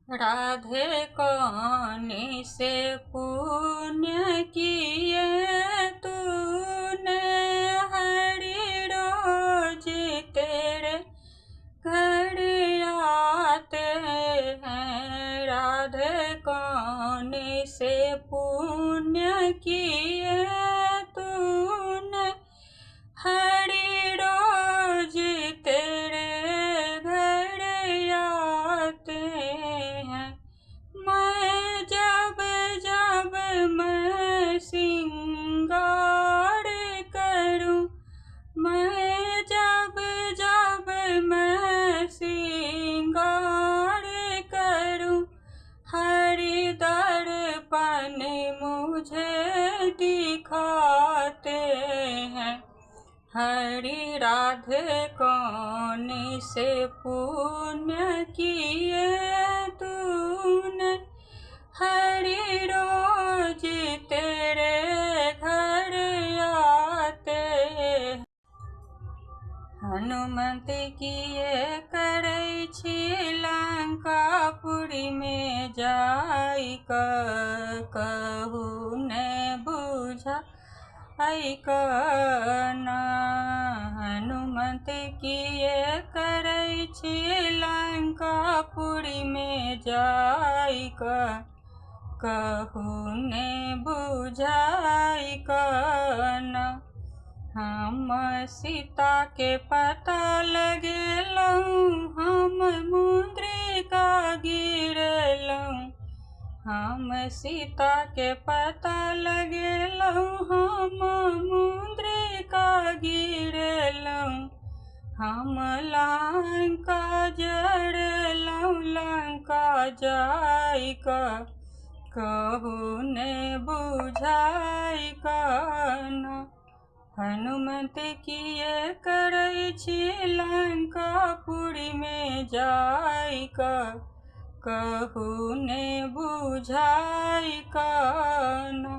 राधे कौन से पुण्य किए तूने, हरि रोज तेरे घर आते हैं। राधे कौन से पुण्य किए तूने, हरि रोज तेरे घर आते हैं। मैं जब जब मैं सिंगार करूं, मैं जब जब मैं सिंगार करूं, हरि दर्पण मुझे दिखाते हैं। हरि राधे कौन से पुण्य किए तूने, हरि रोज तेरे घर आते। हनुमत किए करै छी लंकापुरीमे जाय कऽ, कहू ने बुझाय कऽ ना। हनुमत किए करै छी लंकापुरीमे जाय कऽ, कहू ने बुझाय कऽ ना। हम सीताके पता लगेलहुँ, हम मुद्रिका गिरेलहुँ। हम सीताके पता लगेलहुँ, हम मुद्रिका गिरेलहुँ। हम लंका जरेलहुँ लंका जाय कऽ, कहू ने बुझाय कऽ ना। हनुमत किए करै छी लंकापुरीमे जाय कऽ, कहू ने बुझाय कऽ ना।